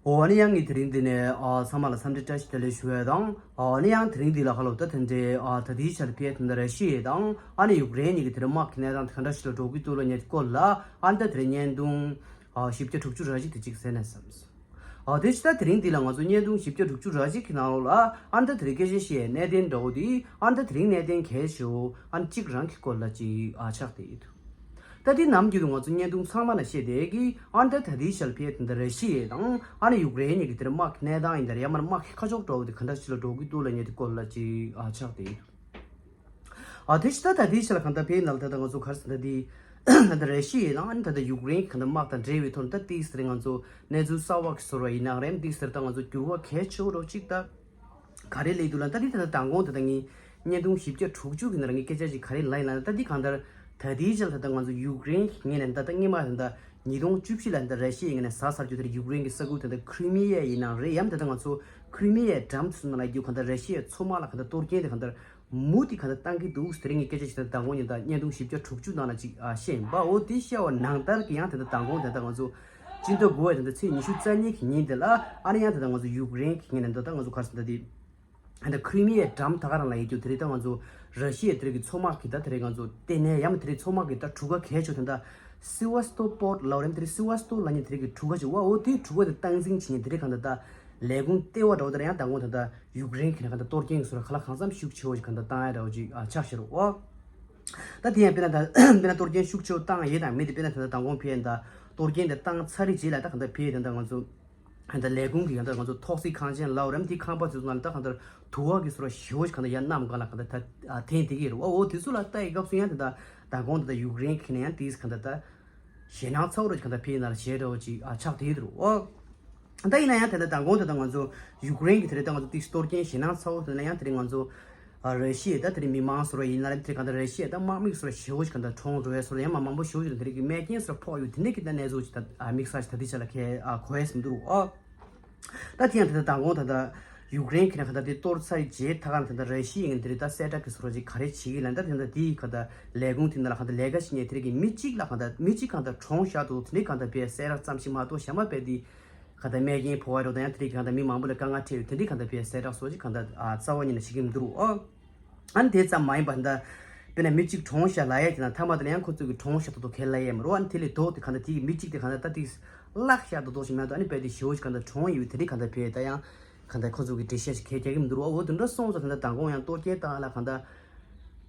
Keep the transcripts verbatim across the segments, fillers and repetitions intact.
ཨོ་ཨ་ནི་ཡང་ངས་དེ་རིང་འདི་ནས་ཨ་ཚང་མ་ལ་འཚམས་འདྲི་བཀྲ་ཤིས་བདེ་ལེགས་ཞུ་ཡས་དང་། ཨ་ནི་ཡང་དེ་རིང་འདི་ལ་ཁ་ལོ་ད་དེ་འདྲའི་ཨ་ད་ལྟའི་ཆར་ཕེ་དེ་འདྲ་ར་ཤི་ཡ་དང་ཨ་ནི་ཡུཀ་རེན་གཉིས་ཀྱི་དེ་རིང་དམག་གི་གནས་སྟངས་དེ་ག་འདྲ་ཞིག་ལ་འགྲོ་གི་འདུག་ལབ་མཁན་དེ་སྐོར་ལ་ཨ་ནི་ད་དེ་རིང་བརྙན་ཐུང་ཨ་བཞི་བརྒྱ་དྲུག་ཅུ་རེ་གཅིག་དེ་གཅིག་གསན་ན་བསམས། ཨ་དེ་ཕྱི་ད་དེ་རིང་འདི་ལ་ང་ཚོ་བརྙན་ཐུང་བཞི་བརྒྱ་དྲུག་ཅུ་རེ་གཅིག་གི་ནང་ལོགས་ལ་ཨ་ནི་ད་དེ་རིང་སྐད་ཆ་བཤད་ཡས་གནད་དོན་འདྲ་བོ་དེ་ཨ་ནི་ད་དེ་རིང་གནད་དོན་གལ་ཆེ་བོ་ཨ་ནི་གཅིག་རང་གི་སྐོར་ལ་གཅིག་ཨ་ཆགས་བསྡད་ཡོད་འདུག་ད་དེ་ནམ་རྒྱུན་དུ་ང་ཚོ་བརྙན་ཐུང་ཚང་མ་ལ་བཤད་བསྡད་ཀྱི་ཨ་ནི་ད་ད་ལྟའི་ཆར་ཕེ་དེ་འདྲ་ར་ཤི་ཡ་དང་ཨ་ནི་ཡུཀ་རེན་གཉིས་ཀྱི་དེ་རིང་དམག་གི་གནས་སྟངས་ཡིན་ད་ར་ཡང་མར་དམག་གི་ཁ་ཕྱོགས་འདྲ་བོ་དེ་ག་འདྲ་ཞིག་ལ་འགྲོ་གི་འདུག་ལབ་མཁན་དེ་སྐོར་ལ་གཅིག་ཨ་ཆགས་བསྡད་ཡོད་འདུག་ཨ་དེ་ཕྱི་ད་ད་ལྟའི་ཆར་ལ་གང་ལྟར་ཕེ་ནང་ལ་ད་ལྟ་ང་ཚོ་ག་རེ་ཟེར་ན་དེ་ད་ལྟ་ར་ཤི་ཡ་དང་ཨ་ནི་ད་ལྟ་ཡུཀ་རེན་གྱི་གང་ལྟར་དམག་དང་འབྲེལ་བའི་ཐོག་ནས་ད་ཏིག་ཙམ་ང་ཚོ་གནས་ཚུལ་གསར་བ་གི་བཟོ་འདྲ་ཡིན་ན་རེད། ཏིག་ཙམ་ད་ང་ཚོ་འགྱུར་བ་གལ་ཆེ་བོ་འདྲ་བོ་གཅིག་ད་ག་རེ་སླེབས་འདུག་ལབ་ན་ད་འདི་ད་ལྟ་མདང་དགོང་ད་ལྟ་ངས་བརྙན་ཐུང་བཞི་བརྒྱ་དྲུག་ཅུ་གི་ནང་ལ་ངས་སྐད་ཆ་ཅིག་ག་རེ་ལབ་ཡིན་ལབ་ན་ད་འདི་གང་ལྟར་ད་ལྟའི་ཆར་ད་ལྟ་ང་ཚོ་ཡུཀ་རེན་གྱི་ངོས་ནས་ད་ལྟ་སྔོན་མ་ད་ལྟ་ཉིས་སྟོང་བཅུ་བཞི་ལ་ད་ལྟ་ར་ཤི་ཡའི་ངོས་ནས་ཟ་ཚར་རྒྱུ་དེ་ཡུཀ་རེན་གྱི་ས་ཁུལ་ད་ལྟ་ཁྲི་མི་ཡ་ཡིན་ནའང་རེད། ཡང་ད་ལྟ་ང་ཚོ་ཁྲི་མི་ཡའི་འགྲམ་དེ་ཚོ་ནང་ལ་ཡོད་རྒྱུ་གང་ལྟར་ར་ཤི་ཡའི་མཚོ་དམག་ལ་གང་ལྟར་གཏོར་སྐྱོན་དེ་གང་ལྟར་མུ་མཐུད་གང་ལྟར་བཏང་གི་འདུག་ཟེར་ངས་སྐད་ཆ་ཞིག་ད་ལྟ་མདང་དགོང་ཉིན་ད་བརྙན་ཐུང་བཞི་བརྒྱ་དྲུག་ཅུ་ནང་ལ་ཅིག་ཨ་བཤད་ཡིན་པ། འོ་དེ་བཤད་པ་ནང་ལྟར་གྱི་ཡང་ད་ལྟ་མདང་དགོང་ད་ལྟ་ང་ཚོ་སྤྱི་ཟླ་དགུ་པའི་ད་ལྟ་ཚེས་ཉི་ཤུ་རྩ་གཉིས་ཀྱི་ཉིན་དེ་ལ་ཨ་ནི་ཡང་ད་ལྟ་ང་ཚོ་ཡུཀ་རེན་གྱི་ངོས་ནས་ད་ལྟ་ང་ཚོ་ག་རེ་ཟེར་ད་དེ་ད་ལྟ་ཁྲི་མི་ཡའི་འགྲམ་ད་ག་རང་ལ་ཡོད་རྒྱུ་དེ་རིང་ད་ང་ཚོ་ར་ཤི་ཡའི་དེ་རིང་གི་མཚོ་དམག་གི་ད་དེ་རིང་ང་ཚོ་ལྟེ་གནས་ཡང་མ་དེ་རིང་མཚོ་དམག་གི་ད་གྲུ་ཁ་གལ་ཆེ་ད་ལྟ་སི་ཝ་སི་ཏོ་པོར་ལབ་རེད། དེ་རིང་སི་ཝ་སི་ཏོ་ལབ་མཁན་དེ་རིང་གི་གྲུ་ཁ་ཅིག་ཡོད་པ། འོ་དེའི་གྲུ་ཁ་དེ་སྟངས་འཛིན་བྱེད་མཁན་དེ་རིང་གང་ལྟར་ད་ལས་ཁུངས་ལྟེ་བ་འདྲ་བོ་དེ་ལ་ཡང་མདང་དགོང་ད་ལྟ་ཡུཀ་རེན་གྱི་ནང་གང་ལྟར་གཏོར་སྐྱོན་གྱི་བཟོ་འདྲ་ག་ལ་གང་འཚམ་ཤུགས་ཆེ་བོ་ཞིག་གང་ལྟར་བཏང་ཡ་འདྲ་བོ་ཅིག་ཨ་ཆགས་བཞག་རེད་པ། ད་དེ་ཡང་དཔེར་ན་ད་དཔེར་ན་གཏོར་སྐྱོན་ཤུགས་ཆེ་བོ་བཏང་ཡས་དང་མེད་དེ། དཔེར་ན་ད་ལྟ་མདང་དགོང་ཕེ་ཡ་ད་གཏོར་སྐྱོན་དེ་བཏང་ཚར་རེད་རྗེས་ལ་ད་གང་ལྟར་ཕེ་ཡ་ད་ལྟ་ང་ཚོ་གང་ལྟར་ལས་ཁུངས་ཀྱི་གང་ལྟར་ང་ཚོ་ཐོག་སི་ཁང་ཆེན་ལབ་རེད། དེ་ཁང་པ་དེ་ཚོ་ནང་ལ་ད་གང་ལྟར་དུ་བ་གི་བཟོ་འདྲ་ཞེ་བོ་ཞིག་གང་ལྟར་ཡར་གནམ་གང་ལ་གང་ལྟར་ད་ཨ་འཐེན་བསྡད་ཀྱི་རེད་པ། འོ་དེ་ཚོ་ལ་ལྟ་ཡི་སྐབས་སུ་ཡང་ད་ལྟ་མདང་དགོང་ད་ལྟ་ཡུཀ་རེན་གྱི་ནས་ཡང་དེ་གང་ལྟར་ད་ཞེད་སྣང་ཚ་བོ་རུ་གང་ལྟར་ཕེ་ཡ་ནང་ལ་བྱས་འདྲ་བོ་ཅིག་ཨ་ཆགས་བསྡད་ཡོད་རེད་པ། ད་ཡིན་ན་ཡང་དེ་འདྲ་མདང་དགོང་དེ་འདྲ་ང་ཚོ་ཡུཀ་རེན་གྱི་དེ་འདྲ་ད་ང་ཚོ་ཏིག་གཏོར་སྐྱོན་ཞེད་སྣང་ཚ་བོ་དེ་འདྲ་ཡང་དེ་འདྲ་ང་ཚོ་ཨ་ར་ཤི་ཡ་ད་དེ་འདྲ་མི་མང་སོ་ར་ཡིན་ན་རེད། དེ་གང་ལྟར་ར་ཤི་ཡ་ད་དམག་མི་སོ་ར་ཞེ་བོ་ཞིག་གང་ལྟར་གྲོངས་འགྲོ་ཡ་སོ་ར་ཡང་མ་མང་པོ་ཞེ་བོ་ཞིག་དང་དེ་འདྲ་གི་རྨས་སྐྱོན་སོ་ར་ཕོག་ཡོད། དེ་འདྲ་གི་ད་གནས་ཚུལ་ཞིག་ད་ཨ་དམིགས་བསལ་ཞིག་ད་ལྟའི་ཆ་ལ་ཁས་ཨ་གོ་ཡ་ཟིན་འདུག་ཨ། ད་དེ་ཡང་དེ་འདྲ་མདང་དགོང་ད་ལྟ་ཡུཀ་རེན་གྱི་ནས་གང་ལྟར་དེ་གཏོར་ཚར་རྗེས་ད་གང་ལ་དེ་འདྲ་ར་ཤི་ཡ་ཡིན་ན་དེ་འདྲ་ད་གསལ་བསྒྲགས་ཀྱི་སོ་ར་ཅིག་ག་རེ་བྱེད་ཀྱི་ལབ་ན་ད་དེ་འདྲ་དེའི་གང་ལྟར་ལས་ཁུངས་དེ་འདྲ་ལ་གང་ལྟར་ལས་ཀ་བྱེད་མཁན་དེ་འདྲ་གི་མི་གཅིག་ལ་གང་ལྟར་མི་གཅིག་གང་ལྟར་གྲོངས་བཞག་འདུག་དེ་འདྲ་གང་ལྟར་དཔེ་གསལ་བསྒྲགས་ཙམ་ཞིག་མ་གཏོགས་གཞན་མ་དཔེ་དེ་གང་ལྟར་རྨས་སྐྱོན་ཕོག་པ་རེད་དང་ཡང་དེ་འདྲའི་གང་ལྟར་མི་མང་པོ་ལ་དཀའ་ངལ་འཕྲད་ཡོད། དེ་འདྲའི་གང་ལྟར་དཔེ་གསལ་བསྒྲགས་སོགས་ཅིག་གང་ལྟར་ཨ་རྩ་བ་ཉིད་ནས་བྱེད་ཀྱི་མི་འདུག་རོ། ཨ་ནི་དེ་ཙམ་མ་ཡིན་པར་ད་དཔེར་ན་མི་གཅིག་གྲོངས་བཞག་ལབ་ཡ་དེ་ན་མཐའ་མ་དེ་ལ་ཡང་ཁོ་ཚོ་གི་གྲོངས་བཞག་ཏོག་ཏོག་ཁས་ལེན་ཡ་མ་རེད། ཨ་ནི་དེ་ལས་ལྡོག་སྟེ་གང་ལྟར་དེ་གི་མི་གཅིག་དེ་གང་ལྟར་ད་དེ་བརླག་བཞག་ཏོག་ཏོག་ཞིག་མ་གཏོགས་ཨ་ནི་དཔེ་དེ་ཞེ་བོ་ཞིག་གང་ལྟར་གྲོངས་ཡོད། དེ་འདྲའི་གང་ལྟར་དཔེ་ད་ཡང་གང་ལྟར་ཁོ་ཚོ་གི་འགྲེལ་བཤད་ཞིག་གས་རྒྱག་གི་མི་འདུག་རོ། འོ་དེ་འདྲ་སོང་ཙང་ད་ལྟ་མདང་དགོང་ཡང་གཏོར་སྐྱོན་བཏང་ཡ་ལ་གང་ལྟར་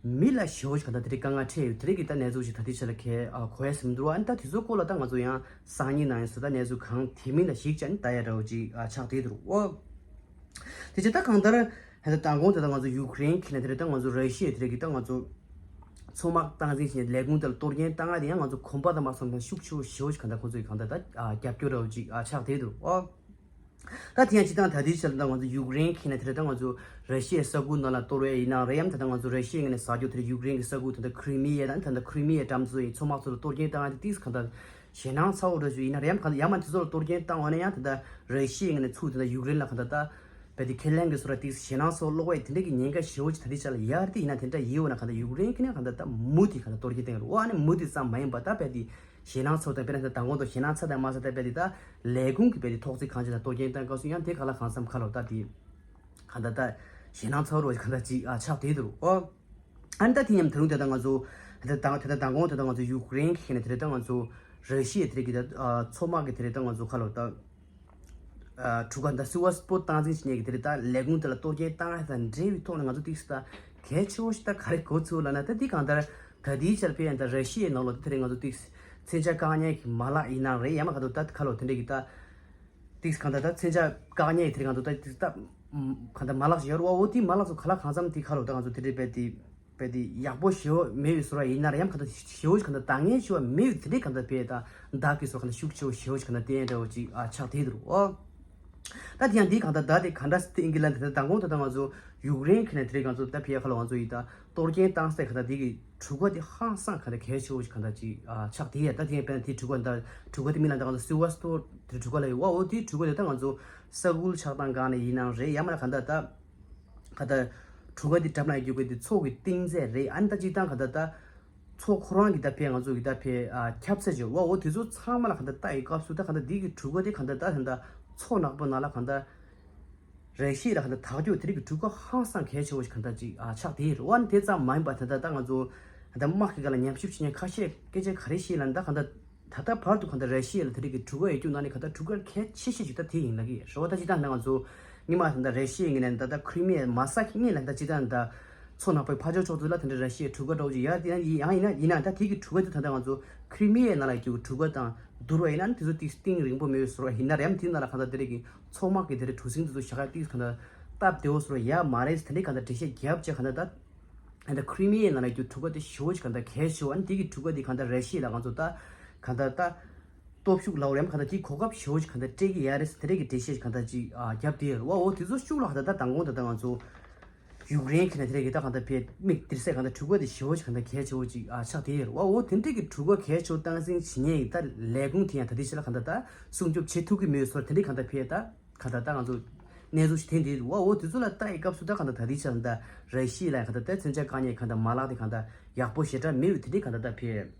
མི་ལ་ཞེ་བོ་ཞིག་གང་ལྟར་དེ་འདྲའི་དཀའ་ངལ་འཕྲད་ཡོད། དེ་འདྲའི་གི་ད་གནས་ཚུལ་ཞིག་ད་ལྟའི་ཆ་ལ་གས་ཨ་གོ་ཡ་ཟིན་མི་འདུག་རོ། ཨ་ནི་ད་དེ་ཚོའི་སྐོར་ལ་ད་ང་ཚོ་ཡང་སང་ཉིན་ནང་ཡང་སུ་ད་གནས་ཚུལ་གང་དེ་མིན་ལ་ཞིག་ཅན་ད་ཡ་འདྲ་བོ་ཅིག་ཨ་ཆགས་བསྡད་འདུག་རོ། དེ་ཆ་ད་གང་ལྟར་ཧེ་ད་མདང་དགོང་དེ་ད་ང་ཚོ་ཡུཀ་རེན་གྱི་ནས་དེ་རེད། ད་ང་ཚོ་ར་ཤི་ཡ་དེ་རེད་གི་ད་ང་ཚོ་མཚོ་དམག་སྟངས་འཛིན་བྱེད་ལས་ཁུངས་དེ་ལ་གཏོར་སྐྱོན་བཏང་ཡ་དེ་ཡང་ང་ཚོ་གོམ་པ་དང་མ་སོང་ན་ཤུགས་ཆེ་བོ་ཞེ་བོ་ཞིག་གང་ལྟར་ཁོང་ཚོ་གི་གང་ལྟར་ད་རྒྱབ་སྐྱོར་ར་བོ་ཅིག་ཆགས་བསྡད་འདུག་ཨོ། ད་དེ་ཡང་སྤྱི་བཏང་ད་ལྟའི་ཆར་ད་ང་ཚོ་ཡུཀ་རེན་གྱི་ནས་དེ་རེད། ད་ང་ཚོ་ར་ཤི་ཡའི་ས་ཁུལ་ནང་ལ་གཏོར་བ་ཡིན་ནའང་རེད། ཡང་ད་ལྟ་ང་ཚོ་ར་ཤི་ཡའི་ངོས་ནས་ཟ་རྒྱུ་དེ་རེད། ཡུཀ་རེན་གྱི་ས་ཁུལ་དེ་འདྲ་ཁྲི་མི་ཡ་དང་ད་ལྟ་ཁྲི་མི་ཡའི་འགྲམ་ཚོ་ཡི་མཚོ་དམག་ཚོ་ལ་གཏོར་སྐྱོན་བཏང་ཡ་དེ་ཏིས་གང་ལྟར་ཞེད་སྣང་ཚ་བོ་འདྲ་ཞིག་ཡིན་ན་རེད། ཡང་གང་ཡང་མ་དེ་ཚོ་ལ་གཏོར་སྐྱོན་བཏང་བ་ན་ཡང་ད་ལྟ་ར་ཤི་ཡའི་ངོས་ནས་ཚུར་དེ་ལ་ཡུཀ་རེན་ལ་གང་ལྟར་ད་བལ་དེ་ཁས་ལེན་གྱི་སོ་ར་ཏིག་ཞེད་སྣང་ཚ་བོ་སློག་པའི་དེ་འདྲ་གི་ཉེན་ཁ་ཞེ་བོ་ཅིག་ད་ལྟའི་ཆ་ལ་ཡར་དེ་ཡིན་ན་དེ་འདྲ་ཡིན་འོ་ན་གང་ལྟར་ཡུཀ་རེན་གྱི་ནས་གང་ལྟར་ད་མུ་མཐུད་གང་ལྟར་གཏོར་སྐྱོན་བཏང་གི་རེད། འོ་ཨ་ནི་མུ་མཐུད་ཙམ་མ་ཡིན་པ་ད་བལ་དེ་ཞེད་སྣང་ཚ་བོ་དང་དཔེར་ན་ད་མདང་དགོང་དུ་ཞེད་སྣང་ཚ་དང་མ་ཚ་ད་བལ་དེ་ད་ལས་ཁུངས་ཀྱི་བལ་དེ་ཐོག་བརྩེགས་གང་ཅི་ལ་གཏོར་སྐྱོན་བཏང་སྐབས་སུ་ཡང་དེ་ག་ལ་གང་འཚམ་ཁ་ལོ་ད་དེ་གང་ལྟར་ད་ཞེད་སྣང་ཚ་བོ་རོ་གང་ལྟར་ཅིག་ཨ་ཆགས་བསྡད་འདུག་རོ། ཨ། ཨ་ནི་ད་དེ་མཉམ་ད་རུང་དེ་ད་ང་ཚོ་དེ་ད་དེ་ད་མདང་དགོང་དེ་ད་ང་ཚོ་ཡུཀ་རེན་གྱི་ནས་དེ་རེད། ད་ང་ཚོ་ར་ཤི་ཡའི་དེ་རེད་གི་ད་མཚོ་དམག་གི་དེ་རེད། ད་ང་ཚོ་ཁ་ལོ་ད་གྲུ་ཁ་ད་སི་ཝ་སི་པོ་སྟངས་འཛིན་བྱེད་མཁན་གྱི་དེ་རེད། ད་ལས་ཁུངས་དེ་ལ་གཏོར་སྐྱོན་བཏང་ཡ་དང་འབྲེལ་བའི་ཐོག་ནས་ང་ཚོ་ཏིག་ཙམ་ད་གལ་ཆེ་བོ་ཞིག་ད་ག་རེ་གོ་ཚུལ་ལབ་ན་ད་དེ་གང་ལྟར་ད་དེའི་ཆར་ཕེ་ཡང་ད་ར་ཤི་ཡའི་ནང་ལོགས་ད་དེ་རེད། ང་ཚོ་ཏིག་ཙམ་མཚོན་ཆ་བཀག་ཉར་གྱི་མ་ལག་ཡིན་ནའང་རེད། ཡང་མ་ག་དུ་ད་ཁ་ལོ་དེ་འདྲ་གི་ད་ཏིག་གང་ལྟར་ད་མཚོན་ཆ་བཀག་ཉར་དེ་རིང་གང་འདུག་ད་ད་གང་ལྟར་མ་ལག་ཞིག་ཡོད་རེད་པ། འོ་དེ་མ་ལག་ཚོ་ག་ལ་གང་འཚམ་དེ་ཁ་ལོ་ད་ང་ཚོ་དེ་འདྲའི་དཔེ་དེ་དཔེ་དེ་ཡག་པོ་ཞེ་པོ་མེད་པའི་བཟོ་འདྲ་ཡིན་ན་རེད། ཡང་གང་ལྟར་ཞེ་པོ་ཞིག་གང་ལྟར་འདང་ངེས་ཞེ་པོ་མེད་པའི་དེ་འདྲའི་གང་ལྟར་དཔེ་ད་བདག་གི་བཟོ་གང་ལྟར་ཤུགས་ཆེ་བོ་ཞེ་པོ་ཞིག་གང་ལྟར་བསྟན་འདྲ་བོ་ཅིག་ཨ་ཆགས་བསྡད་འདུག་འོ། ད་དེ་ཡང་འདི་གང་ལྟར་ད་དེ་ག་འདྲ་བསྟན་གི་ལ་འདི་ད་མདང་དགོང་ད་ད་ང་ཚོ་ཡུཀ་རེན་གྱི་ནས་དེ་རིང་ང་ཚོ་ད་ཕེ་ཁ་ལོ་ང་ཚོ་ཡི་ད། གཏོར་སྐྱོན་བཏང་སའི་གང་ལྟར་འདི་གི་གྲུ་ཁ་འདི་ཧང་སང་གང་ལྟར་གལ་ཆེ་བོ་ཞིག་གང་ལྟར་ཅིག་ཨ་ཆགས་དེ་ཡ། ད་དེ་ཡང་དཔེར་ན་དེ་གྲུ་ཁ་འདི་གྲུ་ཁ་དེ་མིན་ལ་ད་གང་ལྟར་སི་ཝ་སི་ཏོ་དེ་གྲུ་ཁ་ལ་ཡོད་པ། འོ་དེ་གྲུ་ཁ་དེ་ད་ང་ཚོ་ས་ཁུལ་ཆགས་སྟངས་སྒང་ནས་ཡིན་ནའང་རེད། ཡང་མིན་ན་གང་ལྟར་ད་གང་ལྟར་གྲུ་ཁ་དེ་འགྲམ་ན་རྒྱུག་གི་དེ་མཚོ་གི་གཏིང་ཚད་རེད། ཨ་ནི་ད་སྤྱིར་བཏང་གང་ལྟར་ད་མཚོ་ཁོ་རང་གི་ད་ཕེ་ང་ཚོ་གི་ད་ཕེ་ཨ་ཁྱབ་ཚད་ཅིག་ཡོད་པ། འོ་དེ་ཚོ་ཚང་མ་ལ་གང་ལྟར་ལྟ་ཡི་སྐབས་སུ་ད་གང་ལྟར་འདི་གི་གྲུ་ཁ་དེ་གང་ལྟར་ད་གང་ལྟར། མཚོ་ནག་པོ་ནང་ལ་གང་ལྟར་ར་ཤི་ཡ་ལ་གང་ལྟར་དག་སྐྱོ་དེ་རིགས་ཀྱི་གྲུ་ཁ་ཧང་སང་གལ་ཆེ་བོ་ཞིག་གང་ལྟར་ཅིག་ཨ་ཆགས་དེ་རེད་བ། ཨ་ནི་དེ་ཙམ་མ་ཡིན་པ་ད་ལྟ་ད་ང་ཚོ་ད་དམག་གི་སྒང་ལ་ཉམས་ཞིབ་བྱེད་མཁན་ཁ་ཤས་སྐད་ཆ་ག་རེ་བཤད་ལབ་ན་ད་གང་ལྟར་ད་ལྟ་བར་དུ་གང་ལྟར་ར་ཤི་ཡ་ལ་དེ་རིགས་ཀྱི་གྲུ་ཁ་ཡོད་རྒྱུ་ནང་ནས་གང་ལྟར་གྲུ་ཁ་གལ་ཆེ་ཤོས་ཅིག་ད་དེ་ཡིན་ལབ་ཀྱི་ཡོད་རེད་བ། ད་སྤྱིར་བཏང་ད་ང་ཚོ་སྔོན་མ་ད་ལྟ་ར་ཤི་ཡའི་ངོས་ནས་ད་ལྟ་ཁི་རི་མི་ཡ་མ་ས་ཁི་ངོས་ལ་ད་སྤྱིར་བཏང་ད་མཚོ་ནག་པོའི་ཕར་ཕྱོགས་ཕྱོགས་དེ་ལ་དེ་འདྲ་ར་ཤི་ཡའི་གྲུ་ཁ་འདྲ་བོ་ཅིག་ཡོད་དེ་ཡང་ཡིན་ཡང་ཡིན་ན་ཡིན་ན་ད་དེ་གི་གྲུ་ཁ་དེ་ད་ལྟ་ང་ཚོ་ཁི་རི་མི་ཡའི་ནང་ལ་ཡོད་རྒྱུ་གྲུ་ཁ་དང་བསྡུར་བ་ཡིན་ན་དེ་ཚོ་ཏིག་གཏིང་རིང་པོ་མེད་པའི་བཟོ་འདྲ་ཡིན་ན་རེད། ཡང་དེའི་ནང་ལ་གང་ལྟར་དེ་རིགས་ཀྱི་མཚོ་དམག་གི་དེ་རིགས་གྲུ་གཟིངས་དེ་ཚོ་བཞག་ཡ་ཏིག་གང་ལྟར་སྟབས་བདེ་བོ་བཟོ་འདྲ་ཡོད་མ་རེད། དེ་འདྲའི་གང་ལྟར་འགྲེལ་བཤད་བརྒྱབ་བྱས་གང་ལྟར་ད། ཨ་ད་ཁི་རི་མི་ཡའི་ནང་ལ་ཡོད་རྒྱུ་གྲུ་ཁ་དེ་ཞེ་པོ་ཅིག་གང་ལྟར་གལ་ཆེ་བ། ཨ་ནི་དེ་གི་གྲུ་ཁ་དེ་གང་ལྟར་ར་ཤི་ཡ་ལ་ང་ཚོ་ད་གང་ལྟར་ད་སྟོབས་ཤུགས་ལབ་རེད་གང་ལྟར་དེ་གོ་སྐབས་ཞེ་པོ་ཅིག་གང་ལྟར་སྤྲད་ཀྱི་ཡོད་རེད། དེ་འདྲའི་གི་འགྲེལ་བཤད་ཅིག་གང་ལྟར་ཅིག་ཨ་བརྒྱབ་དེ་རེད་བ། འོ་དེ་ཚོ་ཤུགས་ལ་གང་ལྟར་ད་མདང་དགོང་ད་ལྟ་ང་ཚོ་ཡུཀ་རེན་གྱི་ནས་དེ་འདྲའི་གི་ད་གང་ལྟར་ཕེ་མིག་དེར་སེ་གང་ལྟར་གྲུ་ཁ་དེ་ཞེ་པོ་ཅིག་གང་ལྟར་གལ་ཆེ་བོ་ཅིག་ཨ་ཆགས་དེ་རེད་བ། འོ་དེ་འདྲའི་གི་གྲུ་ཁ་གལ་ཆེ་བོ་སྟངས་འཛིན་བྱེད་མཁན་གི་ད་ལས་ཁུངས་དེ་ཡང་ད་ལྟའི་ཆ་ལ་གང་ལྟར་ད་སྲུང་སྐྱོབ་བྱེད་ཐུབ་ཀྱི་མེད་སོགས་དེ་འདྲའི་གང་ལྟར་ཕེ་ད། ག་ད་ལྟ་ང་ཚོ་གནས་ཚུལ་ཞིག་ཐོན་བསྡད་འདུག་བ། འོ་དེ་ཚོ་ལ་ལྟ་ཡི་སྐབས་སུ་ད་ག་ད་ད་ལྟའི་ཆར་ད་ར་ཤི་ཡ་ལ་ག་ད་ལྟ་མཚོན་ཆ་བཀག་ཉར་ག་ད་མ་ལག་དེ་ག་ད་ཡག་པོ་ཞེ་དྲག་མེད་པའི་དེ་འདྲའི་ག་ད་ལྟ་ཕེ་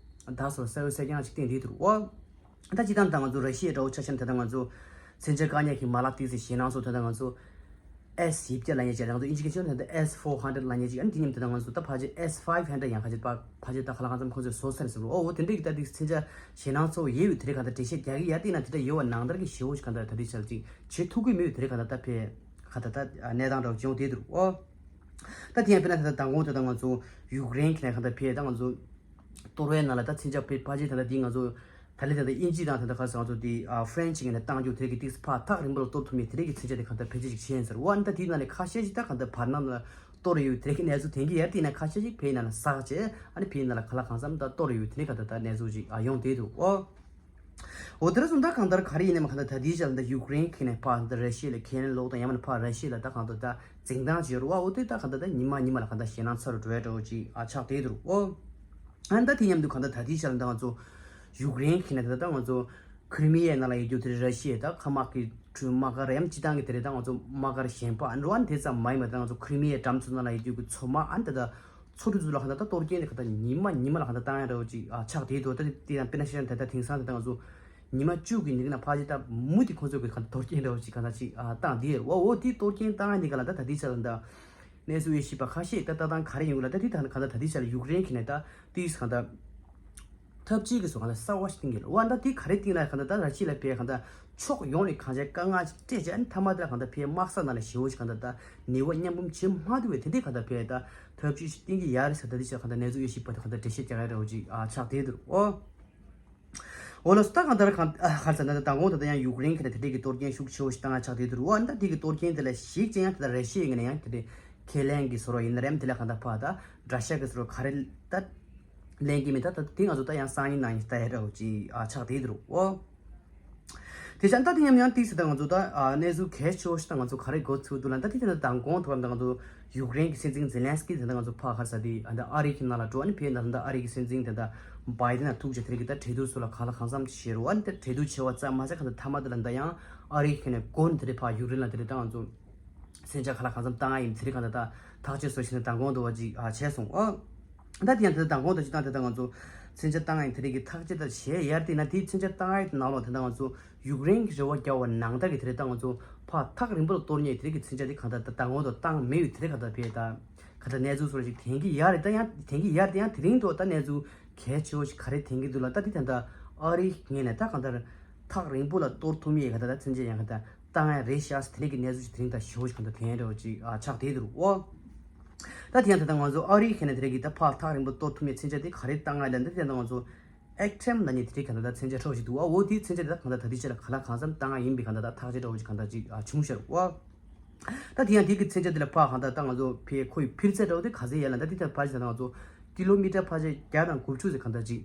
ད་སོ་གསལ་བོ་གསལ་རྐྱང་ཅིག་བསྟན་བསྡད་འདུག་བ། ད་སྤྱིར་བཏང་ད་ང་ཚོ་ར་ཤི་ཡའི་འདྲ་བོ་ཆ་བཞག་ན་ད་ལྟ་ང་ཚོ་མཚོན་ཆ་བཀག་ཉར་གྱི་མ་ལག་དེ་ཚོ་ཞེད་སྣང་སོགས་ད་ལྟ་ང་ཚོ་S ཡིབ་བརྒྱ་ལ་ཉེ་ཅེས་ང་ཚོ་ཨིན་ཇི་སྐད་ཆ་ནང་ད་S four hundred ལ་ཉེ་ཅིག་ཨ་ནི་དེ་མཉམ་དུ་ད་ང་ཚོ་ད་ཕལ་ཆེར་S five hundred ཡང་ཁ་ཅིག་ཕ་ཕལ་ཆེར་ད་ཁ་ལག་གང་འཚམ་ཁོང་ཚོས་བཟོ་ཚར་ཟེར་རོ། ཨོ་དེ་འདྲའི་གི་ད་དེ་མཚོན་ཆ་ཞེད་སྣང་ཚ་བོ་ཡོད་པའི་དེ་རིགས་ག་ད་འགྲེལ་བཤད་རྒྱག་གི་ཡ་དེ་ན་དེ་འདྲ་ཡོད་པ་ནང་ལྟར་གི་ཞེ་པོ་ཞིག་ག་ད་ད་དེ་ཆ་ཅིག་བྱེད་ཐུབ་ཀྱི་མེད་པའི་དེ་རིགས་ག་ད་ད་ཕེ་ག་ད་ད་གནས་སྟངས་འདྲ་བོ་ཅིག་ཡོང་བསྡད་འདུག་ཨོ་ད་དེ་ཡང་དཔེར་ན་ད་ད་མདང་དགོང་དེ་ད་ང་ཚོ་ཡུཀ་རེན་གི་ནས་ག་ད་ཕེ་ད་ང་ཚོ། གཏོར་བའི་ནང་ལ་ད་མཚོན་ཆ་ཕལ་ཕལ་ཆེར་ད་ལྟ་འདི་ང་ཚོ་ད་ལྟ་ད་ལྟ་དབྱིན་ཇི་དང་ད་ལྟ་ཁ་སང་ཚོ་འདི་ཨ་ཧྥ་རན་ཆི་ངོས་ནས་བཏང་རྒྱུ་དེ་གི་ཏིག་ཕར་ཐག་རིང་པོ་ལ་གཏོར་ཐུབ་མེད་དེ་རིགས་ཀྱི་མཚོན་ཆ་དེ་གང་ལྟར་ཕལ་ཆེར་ཅིག་ཕྱིན་ཟེར་བ། ཨ་ནི་ད་དེའི་ནང་ནས་ཁ་ཤས་ཅིག་ད་གང་ལྟར་བར་སྣང་ལ་གཏོར་ཡོད་དེ་རིགས་ཀྱི་གནས་ཚུལ་ཐོན་གྱི་ཡོད། དེ་ནས་ཁ་ཤས་ཅིག་ཕའི་ནང་ལ་ཟག་བྱས་ཨ་ནི་ཕའི་ནང་ལ་ག་ལ་གང་འཚམ་ད་གཏོར་ཡོད་དེ་རིགས་གང་ལྟར་ད་གནས་ཚུལ་ཅིག་ཨ་ཡོང་བསྡད་འདུག་ཨོ། འོ་དེ་འདྲ་སོང་ད་གང་ལྟར་ག་རེ་ཡིན་ནའི་མ་གང་ལྟར་ད་ལྟའི་ཆར་ད་ཡུཀ་རེན་གྱི་ནས་ཕར་ད་ར་ཤི་ཡ་ལ་ཁས་ལེན་ལོག་དང་ཡང་མིན་ཕར་ར་ཤི་ཡ་ལ་ད་གང་ལྟར་ད་འཛིང་ཐག་བྱེད་རུ་བ། འོ་དེ་ད་གང་ལྟར་ད་ཉི་མ་ཉི་མ་ལ་གང་ལྟར་ཞེད་སྣང་ཚ་རུ་འགྲོ་ཡ་འདྲ་བོ་ཅིག་ཨ་ཆགས་བསྡད་འདུག་ཨོ། ཨ་ནི་ད་དེ་མཉམ་དུ་གང་ལྟར་ད་ལྟའི་ཆར་ད་ང་ཚོ་ཡུཀ་རེན་གྱི་ནས་ད་ད་ང་ཚོ་ཁི་རི་མི་ཡའི་ནང་ལ་ཡོད་རྒྱུ་དེ་ར་ཤི་ཡའི་ད་མཁའ་དམག་གི་ཁྲུའུ་དམག་སྒར་ཡང་སྤྱི་བཏང་གི་དེ་རེད། ད་ང་ཚོ་དམག་སྒར་གཞན་པ་ཨ་འགྲོ་བ་ནི་དེ་ཙམ་མ་ཡིན་པ་ད་ང་ཚོ་ཁི་རི་མི་ཡའི་འགྲམ་ཚོ་ནང་ལ་ཡོད་རྒྱུ་གི་མཚོ་དམག་ཨ་ནི་ད་ད། མཚོ་གྲུ་ཚོ་ལ་གང་ལྟར་ད་གཏོར་སྐྱོན་དེ་གང་ལྟར་ཉི་མ་ཉི་མ་ལ་གང་ལྟར་བཏང་ཡ་འདྲ་བོ་ཅིག་ཨ་ཆགས་བསྡད་འདུག་ད་དེ་དེ་ཡང་དཔེར་ན་བཤད་ན་ད་ལྟ་དེང་སང་དེ་ད་ང་ཚོ་ཉི་མ་བཅུ་གི་ནང་ན་ཕལ་ཆེར་ད་མུ་མཐུད་ཁོང་ཚོ་གི་གང་ལྟར་གཏོར་སྐྱོན་འདྲ་བོ་ཅིག་གང་ལྟར་ཅིག་ཨ་བཏང་བསྡད་ཡོད་རེད་བ། འོ་དེ་གཏོར་སྐྱོན་བཏང་ཡ་འདི་ག་ལ་ད་ད་ལྟའི་ཆ་ལ་ད་གནས་ཚུལ་དབྱེ་ཞིབ་པ་ཁ་ཤས་ད་ལྟ་སྟངས་ག་རེ་ཡོང་གི་ལ་ད་དེ་ད་གང་ལྟར་ད་ལྟའི་ཆ་ལ་ཡུཀ་རེན་གྱི་ནས་ད་དེ་གང་ལྟར། འཐབ་ཇུས་ཀྱི་སོ་གང་ལྟར་གསར་བ་ཞིག་བཏིང་གི་རེད་བ། ད་དེ་ག་རེ་བཏིང་ལ་གང་ལྟར་ད་ར་ཤི་ཡ་ལ་ཕའི་གང་ལྟར་ཕྱོགས་ཡོངས་ནས་གང་ཅི་དཀའ་ངལ་ཅིག་སྤྲད་བྱས་ཨ་ནི་མཐའ་མ་དེ་ལ་གང་ལྟར་ཕའི་དམག་ས་ནང་ལ་ཞེ་པོ་ཅིག་གང་ལྟར་ད་ནུས་པ་མཉམ་སྤུངས་བྱེད་མ་ཐུབ་པའི་དེ་འདྲའི་གང་ལྟར་ཕའི་ད་འཐབ་ཇུས་ཤིག་བཏིང་གི་ཡ་རེད་ཟེར། ད་དེ་ཆ་གང་ལྟར་གནས་ཚུལ་དབྱེ་ཞིབ་པ་དེ་གང་ལྟར་འགྲེལ་བཤད་རྒྱག་ཡ་འདྲ་བོ་ཅིག་ཨ་ཆགས་བསྡད་འདུག་ཨོ། འོ་ལགས་སོ། ད་གང་ལྟར་གང་ཨ་ག་རེ་ཟེར་ན་ད་མདང་དགོང་ད་ལྟ་ཡང་ཡུཀ་རེན་གྱི་ནས་དེ་འདྲའི་གི་གཏོར་སྐྱོན་ཤུགས་ཆེ་བོ་ཞིག་བཏང་ཡ་ཆགས་བསྡད་འདུག་ཨོ། ཨ་ནི་ད་དེ་གི་གཏོར་སྐྱོན་དེ་ལ་གཞིགས་ཅིག་ཡང་དེ་ལ་ར་ཤི་ཡའི་ངོས་ནས་ཡང་དེ་འདྲའི་ཁས་ལེན་གྱི་བཟོ་འདྲ་ཡིན་ན་རེད། དེ་ལ་གང་ལྟར་ཕར་ད་ར་ཤ་གི་བཟོ་འདྲ་ག་རེ་ད། ལེན་གྱི་མེད། ད་ད་དེ་ང་ཚོ་ད་ཡང་སང་ཉིན་གནངས་ཉིན་ལྟ་ཡ་འདྲ་བོ་ཅིག་ཨ་ཆགས་བསྡད་འདུག་ཨོ། དེ་ཆ་ད་དེ་མཉམ་ཡང་ཏིག་ཙམ་ད་ང་ཚོ་ད་ཨ་གནས་ཚུལ་གལ་ཆེ་བོ་ཞིག་ད་ང་ཚོ་ག་རེ་འགོ་ཚུགས་འདུག་ལ། ད་དེ་དེ་ད་མདང་དགོང་དུ་བ་ད་ང་ཚོ་ཡུཀ་རེན་གྱི་སྲིད་འཛིན་ཛེ་ལན་སི་ཀི་དེ་ད་ང་ཚོ་ཕར་ག་རེ་ཟེར་དེ་ཨ་ད་ཨ་རི་གི་ནང་ལ་འགྲོ། ཨ་ནི་ཕེ་ད་ད་ཨ་རི་གི་སྲིད་འཛིན་དེ་ད་བྷའི་ཌེན་ལ་ཐུག་བྱས་དེ་རིང་གི་ད་གྲོས་བསྡུར་སོགས་ལ་ག་ལ་གང་འཚམ་བྱས་རུ་ཨ་ནི་ད་གྲོས་བསྡུར་བྱས་པ་ཙམ་མ་ཟད་གང་ད་མཐའ་མ་དེ་ལ་ད་ཡང་ཨ་རི་གི་ནས་མགོ་ནས་དེ་རིང་ཕར་ཡུཀ་རེན་ལ་དེ་རིང་ད་ང་ཚོ། མཚོན་ཆ་ག་ལ་གང་འཚམ་བཏང་ཡ་ཡིན་དེ་རིང་གང་ལྟར་ད་ཐག་གཅོད་བཟོ་བཞིན་ན་མདང་དགོང་དུ་བ་ཅིག་ཨ་བྱས་སོང་ཨ། ད་དེ་ཡང་དེ་ལྟར་མདང་དགོང་དུ་ཅིག་བཏང་དེ་ལྟར་ང་ཚོ་མཚོན་ཆ་བཏང་ཡ་དེ་རིང་གི་ཐག་གཅོད་ད་བྱས་ཡར་དེ་ན་དེའི་མཚོན་ཆ་བཏང་ཡ་དེ་ནང་ལོགས་དེ་ལྟར་ང་ཚོ་ཡུཀ་རེན་གྱི་རེ་བ་རྒྱག་པ་ནང་ལྟར་གྱི་དེ་རིང་ད་ང་ཚོ་ཕར་ཐག་རིང་པོ་ལ་གཏོར་ཉེས་དེ་རིང་གི་མཚོན་ཆ་དེ་གང་ལྟར་ད་མདང་དགོང་དུ་བཏང་མེད་པའི་དེ་རིང་གང་ལྟར་ཕེ་ད་གང་ལྟར་གནས་ཚུལ་སོགས་ཤིག་ཐོན་གྱི་ཡོད་རེད། ད་ཡང་ཐོན་གྱི་ཡོད་རེད། ད་ཡང་དེ་རིང་དུ་ད་གནས་ཚུལ་གལ་ཆེ་བོ་ཞིག་ག་རེ་ཐོན་གྱི་འདུག་ལ། ད་དེ་ད་ལྟ་ཨ་རིའི་ངོས་ནས་ད་གང་ལྟར་ཐག་རིང་པོ་ལ་གཏོར་ཐུབ་མེད་གང་ལྟར་ད་མཚོན་ཆ་ཡང་གང་ལྟར། བཏང་ཡ་རེད་ཤག་ཟེར་དེ་རིང་གི་གནས་ཚུལ་ཞིག་དེ་རིང་ད་ཞེ་པོ་ཞིག་གང་ལྟར་ཐོན་ཡ་འདྲ་བོ་ཅིག་ཨ་ཆགས་བསྡད་འདུག་ཨོ། ད་དེ་ཡང་ད་ལྟ་ང་ཚོ་ཨ་རིའི་ཁ་ནས་དེ་རིང་གི་ད་ཕར་ཐག་རིང་པོ་གཏོར་ཐུབ་མེད་མཚོན་ཆ་དེ་ག་རེ་བཏང་ཡ་ལབ་ན། ད་དེ་ཡང་ད་ང་ཚོ་ཨེག་ཊེམ་ལབ་མཁན་དེ་རིང་གང་ལྟར་ད་མཚོན་ཆ་འདྲ་བོ་ཞིག་འདུག་ཨོ། དེའི་མཚོན་ཆ་དེ་ད་གང་ལྟར་ད་ལྟའི་ཆ་ལ་ག་ལ་གང་འཚམ་བཏང་ཡ་ཡིན་པའི་གང་ལྟར་ད་ཐག་གཅོད་འདྲ་བོ་ཞིག་གང་ལྟར་ཅིག་ཨ་བྱུང་ཤར་ཨོ། ད་དེ་ཡང་དེ་གི་མཚོན་ཆ་དེ་ལ་ཕར་གང་ལྟར་ད་ང་ཚོ་ཕའི་ཁོའི་འཕུར་ཚད་འདྲ་བོ་དེ་ག་ཚོད་ཡོད་ལབ་ན། ད་དེ་ལྟར་ཕར་ཞིག་ད་ང་ཚོ་ཀི་ལོ་མི་ཊར་ཕལ་ཆེར་བརྒྱ་དང་དགུ་བཅུ་ཟེར་གང་ལྟར་ཅིག་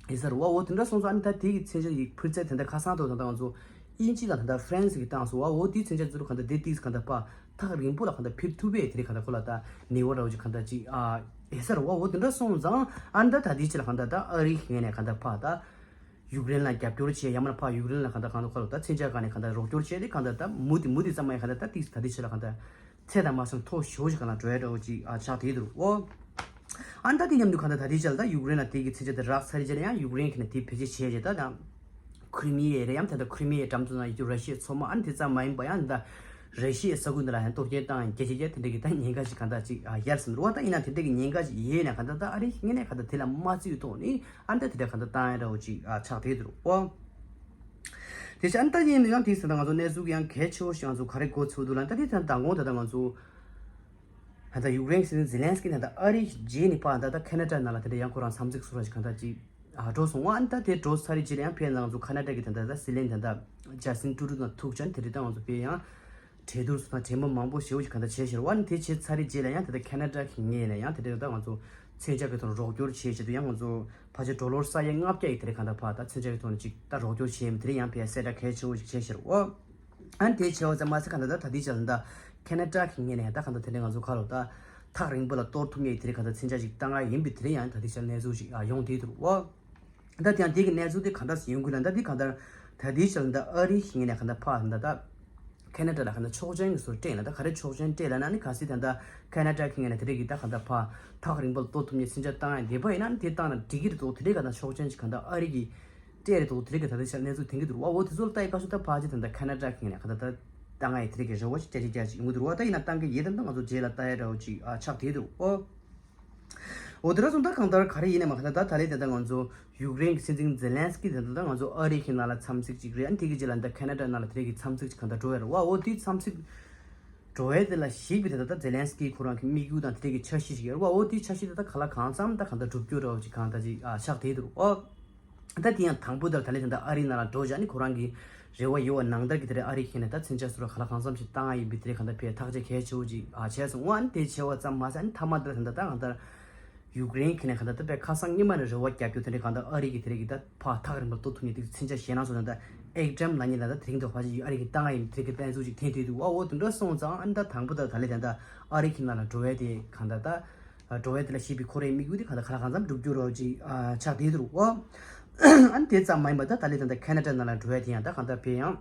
ཡིན་ས་རེད་བ། འོ་དེ་འདྲ་སོང་ཙང་ཨ་ནི་ད་དེ་གི་མཚོན་ཆ་ཡི་འཕུར་ཚད་དེ་འདྲ་ཁ་སང་དུ་ད་ལྟ་ང་ཚོ་དབྱིན་ཇི་དང་ད་ལྟ་ཧྥ་རན་སི་གི་བཏང་སོང་བ། འོ་དེའི་མཚོན་ཆ་ཚུར་གང་ལྟར་དེ་ཏིག་གང་ལྟར་ཕར་ཐག་རིང་པོ་ལ་གང་ལྟར་འཕུར་ཐུབ་པའི་དེ་རིང་གང་ལྟར་ཁོ་ལ་ད་ནུས་པ་འདྲ་བོ་ཅིག་གང་ལྟར་ཅིག་ཨ་ཡོད་ས་རེད་བ། འོ་དེ་འདྲ་སོང་ཙང་ཨ་ནི་ད་ད་དེའི་ཆ་ལ་གང་ལྟར་ད་ཨ་རིའི་ངོས་ནས་གང་ལྟར་ཕར་ད་ཡུཀ་རེན་ལ་རྒྱབ་སྐྱོར་བྱས་ཡང་མིན་ན་ཕར་ཡུཀ་རེན་ལ་གང་ལྟར་གང་ལྟར་ཁོ་ལ་ད་མཚོན་ཆ་གང་ནས་གང་ལྟར་རོགས་སྐྱོར་བྱས་ཏེ་གང་ལྟར་ད་མུ་མཐུད་མུ་མཐུད་ཙམ་མ་ཡིན་གང་ལྟར་ད་ཏིག་ད་དེའི་ཆ་ལ་གང་ལྟར། ཚད་དང་མ་སོང་མཐོ་ཤོས་ཤིག་ག་ལ་འགྲོ་ཡ་འདྲ་བོ་ཅིག་ཨ་ཆགས་བསྡད་འདུག་ཨོ། ཨ་ནི་ད་དེ་མཉམ་དུ་ག་ད་ད་ལྟའི་ཆར་ད་ཡུཀ་རེན་ལ་དེ་གི་མཚོན་ཆ་དེ་རག་ཚར་རེད་ཅེ་ན་ཡང་ཡུཀ་རེན་གི་ནས་དེ་བེད་སྤྱོད་བྱས་རྗེས་ད་ཡང་ ཁི་རི་མི་ཡའི་རེད་ཡང་ད་ལྟ་ཁི་རི་མི་ཡའི་འགྲམ་དུ་ན་ཡོད་རྒྱུ་ར་ཤི་ཡའི་མཚོ་དམག་ཨ་ནི་དེ་ཙམ་མ་ཡིན་པ་ཡང་ད་ར་ཤི་ཡའི་ས་ཁུལ་འདི་ལ་ཡང་གཏོར་སྐྱོན་བཏང་ཡང་རྒྱལ་སྤྱི་རྒྱལ་དེ་འདྲ་གི་ད་ཉེན་ཁ་ཞིག་གང་ལྟར་ཅིག་ཡལ་ཟིན་རེད་བ། ད་ཡིན་ན་དེ་འདྲ་གི་ཉེན་ཁ་ཞིག་ཡོད་ན་གང་ལྟར་ད་ཨ་རི་ངོས་ནས་གང་ལྟར་དེ་ལ་མ་བརྩི་བའི་ཐོག་ནས་ཨ་ནི་ད་དེ་འདྲ་གང་ལྟར་བཏང་ཡ་འདྲ་བོ་ཅིག་ཆགས་བསྡད་འདུག་རེད་བ། དེ་བཞིན་ད་ཡིན་ཡང་དེ་ཟེར་ན་ང་ཚོ་གནས་ཚུལ་ཡང་གལ་ཆེ་བོ་ཞིག་ང་ཚོ་ག་རེ་གོ་ཚུལ་འདུག་ལ་ད་དེ་ད་མདང་དགོང་ད་ལྟ་ང་ཚོ་ད་ལྟ་ཡུཀ་རེན་གྱི་སྲིད་འཛིན་ཛེ་ལན་སི་ཀི་ད་ལྟ་ཨ་རིའི་རྗེས་ནས་ཕར་ད་ལྟ་ཁེ་ན་ཌ་ནང་ལ་དེ་འདྲ་ཡང་ཁོ་རང་འཚམས་གཟིགས་སུ་ར་ཞིག་གང་ལྟར་ཅིག་འགྲོ་སོང་བ། ཨ་ནི་ད་དེ་འགྲོ་ཚར་རྗེས་ལ་ཡང་ཕེབས་ན་ང་ཚོ་ཁེ་ན་ཌ་གི་ད་ལྟ་སྲིད་བློན་ད་ལྟ་ཇ་སི་ཊིན་ཊུ་རུ་ཌོ་དང་ཐུག་ཅན་དེ་རིགས་ད་ང་ཚོ་ཕེབས་ཡང་གྲོས་བསྡུར་སོགས་དང་གྲོས་མོལ་མང་པོ་ཞེ་པོ་ཞིག་གང་ལྟར་བྱས་ཤར་བ། ཨ་ནི་དེ་བྱས་ཚར་རྗེས་ལ་ཡང་ད་ལྟ་ཁེ་ན་ཌ་གི་ངོས་ནས་ཡང་དེ་འདྲ་ད་ང་ཚོ་མཚོན་ཆ་གི་ཐོག་རོགས་སྐྱོར་བྱེད་ཆེད་དུ་ཡང་ང་ཚོ་ཕལ་ཆེར་ཌོ་ལར་ས་ཡ་ལྔ་བརྒྱ་ཡི་དེ་རིགས་གང་ལྟར་ཕར་ད་མཚོན་ཆ་གི་ཐོག་ནས་ཅིག་ད་རོགས་སྐྱོར་བྱེད་མི་དེ་རིགས་ཡང་ཕེབས་གསལ་བསྒྲགས་གལ་ཆེ་བོ་ཞིག་བྱས་ཤར་བ། ཨ་ནི་དེ་བྱས་པ་ཙམ་མ་ཟད་གང་ལྟར་ད་ད་ལྟའི་ཆར་ད་ཁེ་ན་ཌ་གི་ངོས་ནས་ད་གང་ལྟར་དེ་འདྲའི་ང་ཚོ་ཁ་ལོ་ད་ཐག་རིང་པོ་ལ་གཏོར་ཐུབ་མཁན་དེ་རིགས་གང་ལྟར་མཚོན་ཆ་ཞིག་བཏང་ཡ་ཡིན་པའི་དེ་རིགས་ཡང་ད་ལྟའི་ཆར་གནས་ཚུལ་ཞིག་ཡོང་བསྡད་འདུག་བ། ད་དེ་ཡང་དེ་གི་གནས་ཚུལ་དེ་གང་འདྲ་ཞིག་ཡོང་གི་ལ་ད་དེ་གང་ལྟར་ད་ལྟའི་ཆར་ད་ཨ་རི་གི་ངོས་ནས་གང་ལྟར་ཕར་ད་ད་ཁེ་ན་ཌ་ལ་གང་ལྟར་ཆོག་མཆན་གྱི་བཟོ་སྤྲད་ལ་ད་ག་རེ་ཆོག་མཆན་སྤྲད་ལ་ན་ནི་གལ་སྲིད་ད་ད་ཁེ་ན་ཌ་གི་ངོས་ནས་དེ་རིགས་ཀྱི་ད་གང་ལྟར་ཕར་ཐག་རིང་པོ་ལ་གཏོར་ཐུབ་མཁན་མཚོན་ཆ་བཏང་ཡ་འདས་པ་ཡིན་ན་ནི་དེ་བཏང་ན་འགྲིག་གི་རེད་འདུག་དེ་རིགས་གང་ལྟར་ཆོག་མཆན་ཞིག་གང་ལྟར་ཨ་རི་གི་སྤྲད་རེད་འདུག་དེ་རིགས་ཀྱི་ད་ལྟའི་ཆར་གནས་ཚུལ་ཐོན་གྱི་འདུག་རེད་བ། འོ་དེ་ཚོ་ལ་ལྟ་ཡི་སྐབས་སུ་ད་ཕལ་ཆེར་ད་ལྟ་ཁེ་ན་ཌ་གི་ངོས་ནས་གང་ལྟར་ད་བཏང་ཡ་དེ་རིགས་ཀྱི་རེ་བ་ཞིག་བསྐྱར་ཞིག་བསྐྱར་ཞིག་ཡོང་གི་འདུག་རེད་བ། ད་ཡིན་ན་བཏང་གི་ཡོད་ད་ད་ང་ཚོ་རྗེས་ལ་ལྟ་ཡ་འདྲ་བོ་ཅིག་ཨ་ཆགས་བསྡད་འདུག་ཨོ། འོ་དེ་འདྲ་སོང་ད་གང་ལྟར་ག་རེ་ཡིན་ནའི་མ་གང་ལྟར་ད་ད་ལྟའི་ད་ལྟ་ང་ཚོ་ཡུཀ་རེན་གྱི་སྲིད་འཛིན་ཛེ་ལན་སི་ཀི་དེ་ད་ལྟ་ང་ཚོ་ཨ་རི་གི་ནང་ལ་འཚམས་གཟིགས་ཅིག་རེད། ཨ་ནི་དེ་གི་རྗེས་ལ་ད་ཁེ་ན་ཌ་ནང་ལ་དེ་རིགས་ཀྱི་འཚམས་གཟིགས་ཅིག་གང་ལྟར་འགྲོ་ཡ་རེད་བ། འོ་དེའི་འཚམས་གཟིགས་འགྲོ་བའི་དེ་ལ་གཞིགས་པའི་དེ་ད་ལྟ་ཛེ་ལན་སི་ཀི་ཁོ་རང་གི་དམིགས་ཡུལ་དང་དེ་འདྲའི་གི་འཆར་གཞི་ཞིག་ཡོད་རེད་བ། འོ་དེའི་འཆར་གཞི་དེ་ད་གང་ལ་གང་འཚམ་ད་གང་ལྟར་འགྲུབ་རྒྱུ་རེད་བ་ཅིག་གང་ལྟར་ཅིག་ཨ་ཆགས་བསྡད་འདུག་ཨོ། ད་དེ་ཡང་དང་པོ་དེ་ལ་ད་ལན་དེ་འདྲ་ཨ་རིའི་ནང་ལ་འགྲོ་བྱས་ནི་ཁོ་རང་གི་རེ་བ་ཡོད་པ་ནང་ལྟར་གྱི་དེ་རེད། ཨ་རི་ཁྱེད་ནས་ད་མཚོན་ཆ་སོགས་ག་ལ་གང་འཚམ་ཞིག་བཏང་ཡ་ཡིན་པའི་དེ་རེད། གང་ལྟར་ཕེ་ཐག་གཅོད་གལ་ཆེ་བོ་ཅིག་ཨ་བྱས་སོང་ཨ་ནི་དེ་བྱས་པ་ཙམ་མ་ཟད་ནི་མཐའ་མ་དེ་ལ་ད་ལྟ་ད་གང་ལྟར་ཡུཀ་རེན་གྱི་ནས་གང་ལྟར་ད་དཔེ་ཁ་སང་སྔོན་མ་ནས་རེ་བ་རྒྱབ་རྒྱུ་དེ་འདྲའི་གང་ལྟར་ཨ་རི་གི་དེ་རིགས་ཀྱི་ད་ཕར་ཐག་རིང་པོར་གཏོར་ཐུབ་མཁན་དེ་མཚོན་ཆ་ཞེད་སྣང་སོགས་ད་ལྟ་ཨེག་ཏྲམ་ལབ་མཁན་ད་ལྟ་དེ་རིང་དུ་ཕལ་ཆེར་ཨ་རི་གི་བཏང་ཡ་ཡིན་དེ་རིགས་ཀྱི་དཔེ་མཚོན་ཅིག་འཐེན་ཐུབ་འདུག་ཨ་འོ་དེ་འདྲ་སོང་ཙང་ཨ་ནི་ད་དང་པོ་ད་ད་ལས་ད་ལྟ་ཨ་རི་གི་ནང་ལ་འགྲོ་བའི་དེ་གང་ལྟར་ད་འགྲོ་བའི་དེ་ལ་ཞེད་པའི་ཁོ་རའི་དམིགས་ཡུལ་དེ་གང་ལྟར་གང་ལ་གང་འཚམ་འགྲུབ་རྒྱུ་རོ་ཅིག་ཆགས་བསྡད་འདུག་ཨ་ནི་དེ་ཙམ་མ་ཡིན་པ་ད་ད་ལས་ད་ལྟ་ཁེ་ན་ཌ་ནང་ལ་འགྲོ་བའི་དེ་ཡང་ད་གང་ལྟར་ཕེ་ཡང་།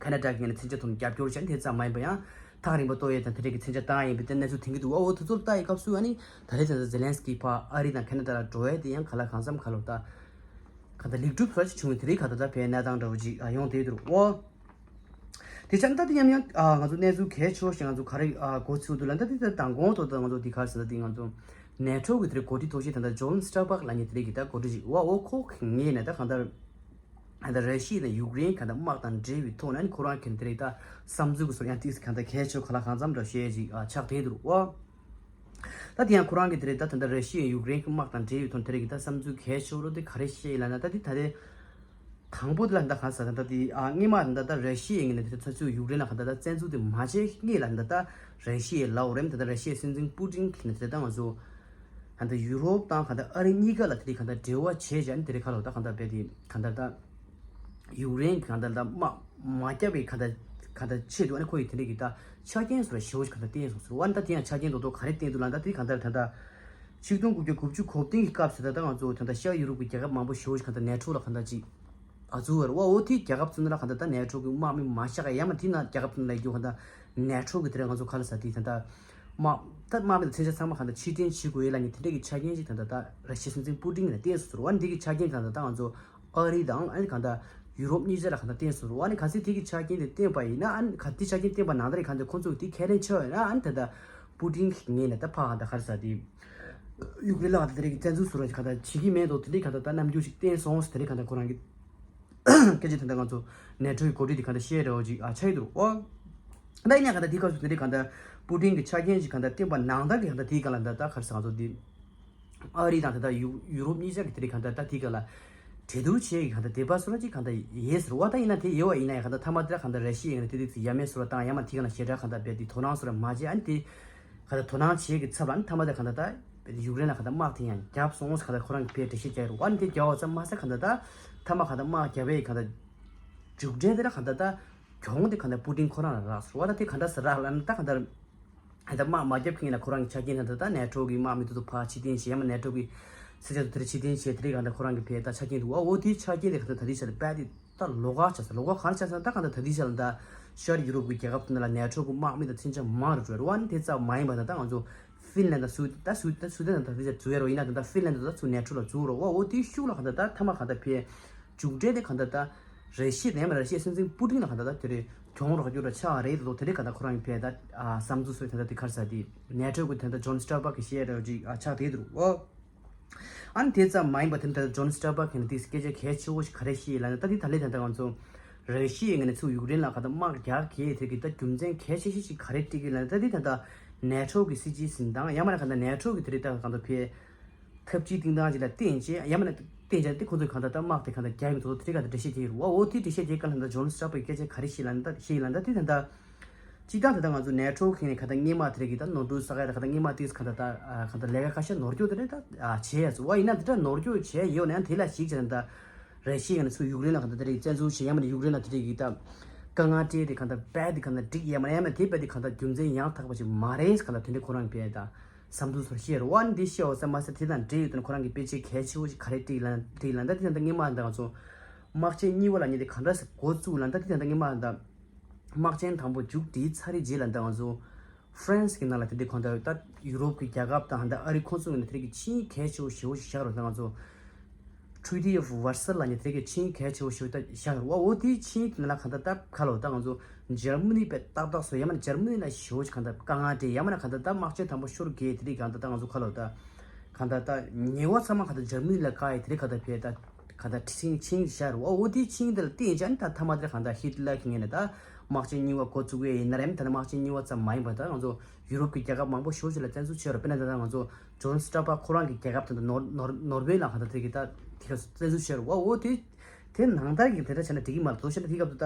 ཁེ་ན་ཌ་གི་ངོས་ནས་མཚོན་ཆ་ཐོག་ནས་རྒྱབ་སྐྱོར་བྱས་དེ་ཙམ་མ་ཡིན་པ་ཡང་ཐག་རིང་པོ་གཏོར་ཡས་དང་དེ་རིགས་ཀྱི་མཚོན་ཆ་བཏང་ཡས་ཡིན་པའི་དེ་གནས་ཚུལ་ཐོན་གྱི་འདུག་ཨོ་དེ་ཚོར་ལྟ་ཡི་སྐབས་སུ་ཨ་ནི་ད་རེས་དེ་ཚོ་ཛེ་ལན་སི་ཀི་ཕར་ཨ་རི་དང་ཁེ་ན་ཌ་ལ་འགྲོ་ཡས་དེ་ཡང་ག་ལ་གང་འཚམ་ག་ལོ་ད་ག་ད་ལེགས་གྲུབ་ཚོ་ཅིག་བྱུང་བའི་དེ་རིགས་ག་ད་ད་ཕའི་གནས་སྟངས་འདྲ་བོ་ཅིག་ཡོང་བསྡད་འདུག་ཨོ། དེ་ཆ་ད་དེ་ཡང་ཡང་ང་ཚོ་གནས་ཚུལ་གལ་ཆེ་བ་ཞིག་ང་ཚོ་ག་རེ་གོ་ཚུལ་འདུག་ལ་ད་དེ་ད་མདང་དགོང་ཐོག་ད་ང་ཚོ་དེ་ག་རེ་ཟེར་ད་དེ་ང་ཚོ་ནེ་ཊོ་གི་དེ་རིགས་འགོ་ཁྲིད་ཐོག་ཤེས་ད་ད་ཇོན་སི་ཊར་བག་ལབ་མཁན་དེ་རིགས་ཀྱི་ད་འགོ་ཁྲིད་ཅིག་ཨོ་ཨོ་ཁོ་གི་ངོས་ནས་ད་གང་ལྟར། ད་ལྟ་ར་ཤི་ཡ་དང་ཡུཀ་རེན་གང་ལྟར་དམག་དང་འབྲེལ་བའི་ཐོག་ནས་ཁོ་རང་གི་དེ་རིགས་ད་བསམ་ཚུལ་གྱི་བཟོ་ཡང་ཏིག་གང་ལྟར་གལ་ཆེ་ག་ལ་གང་འཚམ་འདྲ་བཤད་ཅིག་ཆགས་བསྡད་འདུག་ཨོ། ད་དེ་ཡང་ཁོ་རང་གི་དེ་རིགས་ད་ད་ལྟ་ར་ཤི་ཡ་ཡུཀ་རེན་གྱི་དམག་དང་འབྲེལ་བའི་ཐོག་དེ་རིགས་ཀྱི་ད་བསམ་ཚུལ་གལ་ཆེ་རུ་དེ་ག་རེ་བཤད་ཡིན་ལབ་ན་ད་དེ་ད་ལྟའི་དང་པོ་དེ་ལ་ད་གང་ཟེར་ད་ད་དེ་ཨ་སྔོན་མ་ད་ད་ར་ཤི་ཡ་ཡིན་ནས་དེ་ཚོ་ཚུར་ཡུཀ་རེན་ལ་གང་ལྟར་ད་བཙན་འཛུལ་དེ་མ་བྱས་སྔོན་ལ་ད་ད་ར་ཤི་ཡའི་ལའོ་རེམ་ད་ད་ར་ཤི་ཡའི་སྲིད་འཛིན་པུ་ཏིན་གྱི་ནས་དེ་ད་ང་ཚོ། ད་ལྟ་ཡུ་རོབ་དང་གང་ལྟར་ཨ་རི་གཉིས་ཀ་ལ་དེ་རིགས་གང་ལྟར་འབྲེལ་བ་བྱས་བྱས་ནས་དེ་རིགས་ཁ་ལོ་ད་གང་ལྟར་བས་དེ་གང་ལྟར་ད་ཡུཀ་རེན་གང་ལྟར་ད་དམག་མ་བརྒྱབ་པའི་གང་ལྟར་གང་ལྟར་ཆེད་དུ་ཨ་ནི་ཁོ་ཡི་དེ་འདྲས་ཀྱི་ད་ཆ་རྐྱེན་སོགས་ཞེ་པོ་ཞིག་གང་ལྟར་བསྟན་སོང་ཟེར་བ་ནི་ད་དེ་ཡང་ཆ་རྐྱེན་མདོག་མདོག་ག་རེ་བསྟན་འདུག་ལབ་ན་ད་དེ་གང་ལྟར་ད་ལྟ་ཆིག་སྟོང་དགུ་བརྒྱ་དགུ་བཅུ་གོ་བདུན་གྱི་སྐབས་སུ་ད་ལྟ་ང་ཚོ་ད་ལྟ་ཤར་ཡུ་རོབ་ཀྱི་རྒྱལ་ཁབ་མང་པོ་ཞེ་པོ་ཞིག་གང་ལྟར་ནེ་ཊོ་ལ་གང་ལྟར་ཅིག་ཨ་ཚུགས་པ་རེད་བ། འོ་དེའི་རྒྱལ་ཁབ་ཚོ་ནི་ལ་གང་ལྟར་ད་ནེ་ཊོ་གི་དམག་མི་མ་བཞག་ཡ་མ་དེ་ན་རྒྱལ་ཁབ་ཚོ་ནི་ལ་ཡོད་གང་ལྟར་ནེ་ཊོ་གི་དེ་རིང་ང་ཚོ་ག་ལ་ཟ་དེ་ད་ལྟ་དམག་ད་དམག་མི་དང་མཚོན་ཆ་ཚང་མ་གང་ལྟར་ཕྱིར་འཐེན་བྱེད་དགོས་ཡོད་ལབ་མཁན་དེ་འདྲ་གི་ཆ་རྐྱེན་ཅིག་ད་ལྟ་ད་ར་ཤི་སྲིད་འཛིན་པུ་ཏིན་ལ་བསྟན་སོང་ཟེར་བ་ནི་དེ་གི་ཆ་རྐྱེན་གང་ལྟར་ད་ང་ཚོ་ཨ་རི་དང་ཨ་ནི་གང་ལྟར་ཡུ་རོབ་གཉིས་ཆ་ལ་གང་ལྟར་བསྟན་སོང་ཟེར་བ་ནི་གལ་སྲིད་དེ་གི་ཆ་རྐྱེན་དེ་བསྟན་པ་ཡིན་ན་ཨ་ནི་ག་དེ་ཆ་རྐྱེན་བསྟན་པ་ནང་ལྟར་གང་ལྟར་ཁོ་ཚོ་གི་དེ་ཁས་ལེན་ཆོག་ཡོད་ན་ཨ་ནི་ད་ལྟ་པུ་ཏིན་གི་ངོས་ནས་ད་ཕ་གང་ལྟར་ག་རེ་ཟ་དེ་ཡུཀ་རེན་ལ་གང་ལྟར་དེ་རིགས་བཙན་འཛུལ་སོགས་ར་གང་ལྟར་བྱེད་ཀྱི་མེད་དོ་དེ་འདྲའི་གང་ལྟར་ད་རྣམ་འགྱུར་ཞིག་བསྟན་སོང་ཟེར་དེ་རིགས་གང་ལྟར་ཁོ་རང་གི་སྐད་ཆ་དེ་འདྲ་ང་ཚོ་ནེ་ཊོ་ཡི་འགོ་ཁྲིད་དེ་གང་ལྟར་བཤད་རེ་བ་ཅིག་ཨ་ཆགས་ཡོད་འདུག་ཨོ། ད་ཡིན་ན་གང་ལྟར་དེའི་སྐབས་སུ་དེ་འདྲའི་གང་ལྟར་པུ་ཏིན་གྱི་ཆ་རྐྱེན་ཞིག་གང་ལྟར་བསྟན་པ་ནང་ལྟར་གྱི་གང་ལྟར་དེའི་སྒང་ལ་ད་ལྟ་ག་རེ་ཟེར་ང་ཚོ་འདི་ཨ་རི་དང་ད་ལྟ་ཡུ་ཡུ་རོབ་གཉིས་ཆ་གི་དེ་འདྲའི་གང་ལྟར་ད་དེའི་སྒང་ལ་གྲོས་བསྡུར་བྱེད་ཀྱི་གང་ལྟར་དེ་པ་སོ་ར་ཅིག་གང་ལྟར་ཡོད་ཟེར་བ། ད་ཡིན་ན་དེ་ཡོད་བ་ཡིན་ན་ཡང་གང་ལྟར་མཐའ་མ་དེ་ལ་གང་ལྟར་ར་ཤི་ཡ་ཡིན་ན་དེ་དེ་ཚོ་ཡ་མེད་སོ་ར་བཏང་ཡ་མ་དེའི་སྒང་ལ་ཞེ་དྲག་གང་ལྟར་རྦད་དེ་དོ་སྣང་སོ་ར་མ་བྱས། ཨ་ནི་དེ་གང་ལྟར་དོ་སྣང་བྱེད་ཀྱི་ཚབ་ལ་ཨ་ནི་མཐའ་མ་དེ་གང་ལྟར་ད་ཡུཀ་རེན་ལ་གང་ལྟར་དམག་དེ་ཡང་བརྒྱབ་སོང་ཟེར་གང་ལྟར་ཁོ་རང་གི་ཕའི་འགྲེལ་བཤད་རྒྱག་ཡོད་རེད་བ། ཨ་ནི་དེ་རྒྱག་པ་ཙམ་མ་ཟད་གང་ལྟར་ད་མཐའ་མ་གང་ལྟར་དམག་བརྒྱབ་པའི་གང་ལྟར་མཇུག་འབྲས་དེ་ལ་གང་ལྟར་ད་གྱོང་དེ་གང་ལྟར་པུ་ཏིན་ཁོ་རང་ལ་རག་སོང་བ། ད་དེ་གང་འདྲ་ཟེར་རག་ལབ་ན་ད་གང་ལྟར་ད་དམག་མ་བརྒྱབ་མཁན་ལ་ཁོ་རང་གི་ཆ་རྐྱེན་ད་ད་ནེ་ཊོ་གི་དམག་མི་དེ་ཚོ་ཕར་ཕྱིར་འཐེན་བྱས་ཡང་ན་ནེ་ཊོ་གི་སྲིད་ཇུས་དེ་ཕྱིར་འཐེན་བྱས་དེ་རིགས་གང་ལྟར་ཁོ་རང་གི་ཕའི་ད་ཆ་རྐྱེན་འདུག་བ། འོ་དེའི་ཆ་རྐྱེན་དེ་གང་ལྟར་ད་དེ་ཆ་ལ་རྦད་དེ་ད་ལོགས་ཀ་ཆགས་སོང་། ལོགས་ཀ་གང་ཆགས་སོང་ད་གང་ལྟར་ད་དེ་ཆ་ལ་ད་ཤར་ཡུ་རོབ་ཀྱི་རྒྱལ་ཁབ་དེ་ནང་ལ་ནེ་ཊོ་གི་དམག་མི་དང་མཚོན་ཆ་མང་རུ་འགྲོ་བ་ནི་དེ་ཙམ་མ་ཡིན་པ་ད་ད་ང་ཚོ་ཧྥིན་ལན་ད་སུའི་ད་སུའི་ད་སུའི་ད་ད་དེ་ཆ་འཛུལ་ཡ་རོ་ཡིན་ན་ད་ད་ཧྥིན་ལན་ད་ད་ཚུར་ནེ་ཊོ་ལ་འཛུལ་རོ་བ། འོ་དེའི་ཤུགས་ལ་གང་ལྟར་ད་མཐའ་མ་གང་ལྟར་ཕའི་མཇུག་འབྲས་དེ་གང་ལྟར་ད། ར་ཤི་ཡ་དང་ཡང་མིན་ན་ར་ཤི་ཡའི་སྲིད་འཛིན་པུ་ཏིན་ལ་གང་ལྟར་ད་དེ་རེད་གྱོང་རག་རྒྱུ་ར་ཆགས་རེད་འདུག་དེ་འདྲའི་གང་ལྟར་ཁོ་རང་གི་ཕེ་ད་བསམ་ཚུལ་སོགས་དེ་འདྲ་དེ་ག་རེ་ཟེར་དེ་ནེ་ཊོ་གི་དེ་འདྲ་ཇོན་སི་ཊར་བག་གི་བཤད་ར་ཅིག་ཆགས་བསྡད་འདུག་འོ། ཨ་ནི་དེ་ཙམ་མ་ཡིན་པ་དེ་འདྲ་ཇོན་སི་ཊར་བག་གི་ནི་དེ་སྐད་ཆ་གལ་ཆེ་བོ་ཞིག་ག་རེ་བཤད་ལབ་ན་ད་དེ་ད་ལས་དེ་འདྲ་ང་ཚོ་ར་ཤི་ཡའི་ངོས་ནས་ཚུར་ཡུཀ་རེན་ལ་གང་ལྟར་དམག་རྒྱག་གི་དེ་གི་ད་རྒྱུ་མཚན་གལ་ཆེ་ཤོས་ཤིག་ག་རེ་སྤྲད་ཀྱི་ལབ་ན་ད་དེ་ད་ལྟ་ནེ་ཊོ་གི་སྲིད་ཇུས་ཟིན་སྟངས་ཡང་མིན་ན་གང་ལྟར་ནེ་ཊོ་གི་དེ་རིགས་ད་གང་ལྟར་ཕེ་ཐབས་ཇུས་སྟེང་སྟངས་ཅིག་ལ་བརྟེན་བྱས་ཡང་མིན་ན་བརྟེན་བྱས་ཏེ་ཁོང་ཚོས་གང་ལྟར་ད་དམག་དེ་གང་ལྟར་རྒྱག་གི་མི་འདུག་དེ་རིགས་གང་ལྟར་འགྲེལ་བཤད་བྱེད་ཀྱི་རེད་བ། འོ་དེ་འགྲེལ་བཤད་བྱེད་སྐབས་ལ་ད་ཇོན་སི་ཊར་བག་གི་སྐད་ཆ་ག་རེ་བཤད་ལབ་ན་ད་བཤད་ལབ་ན་ད་དེ་ད་ལྟ་སྤྱིར་བཏང་དེ་ད་ང་ཚོ་ནེ་ཊོ་གི་ནས་གང་ལྟར་སྔོན་མ་དེ་རིགས་ཀྱི་ད་ནོར་འཁྲུལ་བསགས་ཡ་ད་གང་ལྟར་སྔོན་མ་དེ་གང་ལྟར་ད་གང་ལྟར་ལས་ཀ་ཁ་ཤས་ནོར་སྐྱོན་དེ་རིགས་ད་བྱས་ཡ་ཚོ་བ་ཡིན་ན་དེ་འདྲ་ནོར་སྐྱོན་བྱས་ཡོད་ན་ཡང་དེ་ལ་གཞིགས་བྱས་ན་ད་ར་ཤི་ཡའི་ངོས་ནས་ཚུར་ཡུཀ་རེན་ལ་གང་ལྟར་དེ་རིགས་བཙན་འཛུལ་བྱས་ཡང་མིན་ན་ཡུཀ་རེན་ལ་དེ་རིགས་ཀྱི་ད་དཀའ་ངལ་སྤྲད་དེ་གང་ལྟར་རྦད་དེ་གང་ལྟར་འགྲིག་ཡ་མ་ཡང་མིན་ན་དེ་རྦད་དེ་གང་ལྟར་རྒྱུ་མཚན་ཡང་དག་པ་ཞིག་མ་རེད་གང་ལྟར་དེ་འདྲའི་ཁོ་རང་གི་ཕེ་ད་བསམ་ཚུལ་ཚོར་བཤད་རོགས་ཨ་ནི་འདི་བཤད་འོ་ས་མ་ཟད་དེ་དང་འབྲེལ་ཡོད་དུ་ཁོ་རང་གི་དཔེ་ཆའི་གལ་ཆེ་བོ་ཞིག་ག་རེ་བྲིས་ལབ་བྲིས་ལབ་ད་དེ་ད་ལྟ་སྔོན་མ་ད་ང་ཚོ་དམག་ཆེན་གཉིས་པ་ལབ་མཁན་དེ་གང་འདྲ་སེ་འགོ་བཙུགས་ལབ་ད་དེ་ད་ལྟ་སྔོན་མ་ད་དམག་ཆེན་དང་པོ་མཇུག་སྒྲིལ་ཚར་རེད་རྗེས་ལ་ད་ང་ཚོ་ཧྥ་རན་སི་གི་ནང་ལ་དེ་འདྲའི་གང་ལྟར་ད་ཡུ་རོབ་ཀྱི་རྒྱལ་ཁབ་དང་ད་ཨ་རི་ཁོང་ཚོ་ཡིན་ན་དེ་རིགས་ཀྱི་ཆིངས་གལ་ཆེ་བོ་ཞེ་བོ་ཞིག་བཞག་རོགས་ད་ང་ཚོ། Treaty of Versailles ལབ་མཁན་དེ་གི་ཆིངས་གལ་ཆེ་བོ་ཞིག་ད་བཞག་ཡོད་རེད་བ། འོ་དེའི་ཆིངས་དེ་ནང་ལ་གང་ལྟར་ད་ག་ལོ་ད་ང་ཚོ་འཇར་མ་ནི་དཔེ་ཏག་ཏག་བཟོ་ཡ་མ་ནི་འཇར་མ་ནི་ལ་ཞེ་བོ་ཞིག་གང་ལྟར་དཀའ་ངལ་འཕྲད་ཡ་མ་ན་གང་ལྟར་ད་དམག་ཆེན་དང་པོ་ཤོར་གི་དེ་རིགས་གང་ལྟར་ད་ང་ཚོ་ག་ལོ་ད་གང་ལྟར་ད་ཉེ་བ་ཚང་མ་གང་ལྟར་འཇར་མ་ནི་ལ་བཀག་ཡ་དེ་རིགས་གང་ལྟར་བྱས་ད་གང་ལྟར་ཆིངས་ཆིངས་བཞག་རེད་བ། འོ་དེའི་ཆིངས་དེ་ལ་བརྟེན་བྱས་ནི་ད་མཐའ་མ་དེར་གང་ལྟར་ཧི་ཊི་ལར་གྱི་ངོས་ནས་ད་དམག་ཆེན་གཉིས་པ་འགོ་བཙུགས་ཡ་ཡིན་ན་རེད་མ་ད་ནི་དམག་ཆེན་གཉིས་པ་ཙམ་མ་ཡིན་པར་ད་ང་ཚོ་ཡུ་རོབ་ཀྱི་རྒྱལ་ཁབ་མང་པོ་ཞེ་བོ་ཞིག་ལ་བཙན་འཛུལ་བྱས་རེད་བ། དཔེར་ན་ད་ལྟ་ང་ཚོ། ཇོན་སི་ཊར་བག་ཁོ་རང་གི་རྒྱལ་ཁབ་དེ་ཚོ་ནོར་ནོར་ནོར་ཝེ་ལ་གང་ལྟར་དེ་གི་ད་དེ་ག་བཙན་འཛུལ་བྱས་རེད་བ། འོ་དེ་དེ་ནང་ལྟར་གྱི་དེ་འདྲ་བྱས་ན་འགྲིག་གི་མ་རེད་དོ་བྱས་ན་དེ་སྐབས་དུ་ད་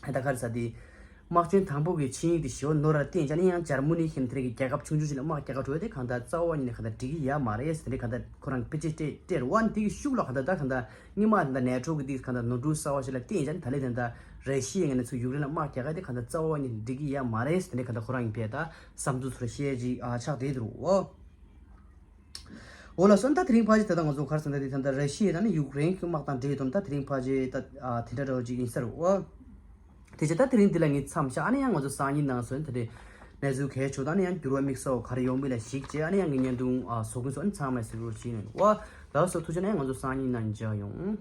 ཨ་ད་ག་རེ་ཟ་དེ་དམག་ཆེན་དང་པོ་གི་ཆིངས་ཡིག་དེ་ཞེ་བོ་ནོར་ར་བརྟེན་བྱས་ན་ཡང་འཇར་མ་ནི་ཁྱིམ་དེ་གི་རྒྱལ་ཁབ་ཆུང་ཆུང་ཞིག་ལ་དམག་རྒྱག་ག་འགྲོ་ཡ་དེ་གང་ལྟར་རྩ་བ་ཉིད་ནས་གང་ལྟར་འགྲིག་གི་ཡ་མ་རེད་ཟེར་དེ་གང་ལྟར་ཁོ་རང་གི་དཔེ་ཆ་སྤྲད་སྤྲད་རེད་བ། དེ་གི་ཤུགས་ལ་གང་ལྟར་ད་གང་ལྟར་སྔོན་མ་ད་ནེ་ཊོ་གི་དེ་གང་ལྟར་ནོར་འཁྲུལ་གསར་བ་ཞིག་ལ་བརྟེན་བྱས་ན་ད་ལས་དེ་ད་ར་ཤི་ཡའི་ངོས་ནས་ཚུར་ཡུཀ་རེན་ལ་དམག་རྒྱག་ག་དེ་གང་ལྟར་རྩ་བ་ཉིད་ནས་འགྲིག་གི་ཡ་མ་རེད་ཟེར་དེ་གང་ལྟར་ཁོ་རང་གི་དཔེ་ད་བསམ་ཚུལ་ཚོར་བཤད་ཅིག་ཨ་ཆགས་བསྡད་འདུག་འོ། འོ་ལགས་སོ། ད་དེ་རིང་ཕལ་ཆེར་ད་ལྟ་ང་ཚོ་ག་རེ་ཟེར་ན་དེ་ད་ལྟ་ར་ཤི་ཡ་དང་ནི་ཡུཀ་རེན་གྱི་དམག་དང་འབྲེལ་ཡོད་དམ་ད་དེ་རིང་ཕལ་ཆེར་ད་ཨ་དེ་འདྲ་འདྲ་བོ་ཅིག་ཡིན་ས་རེད་འོ། དེ་བྱས་ད་དེ་རིང་འདི་ལ་ངས་མཚམས་བཞག་ཨ་ནི་ཡང་ང་ཚོ་སང་ཉིན་ནང་སོན་ད་དེ་གནས་ཚུལ་གལ་ཆེ་ད་ཨ་ནི་ཡང་འགྱུར་བ་དམིགས་བསལ་ག་རེ་ཡོང་མིན་ལ་གཞིགས་བྱས་ཨ་ནི་ཡང་ངའི་བརྙན་ཐུང་ཨ་བཟོ་མཁན་ཚོ་ཨ་ནི་ཚང་མས་གཟིགས་རོགས་བྱེད་ནས་འོ། ལགས་སོ་ཐུགས་རྗེ་ཆེ། ཨ་ནི་ཡང་ང་ཚོ་སང་ཉིན་ནང་མཇལ་ཡོང་།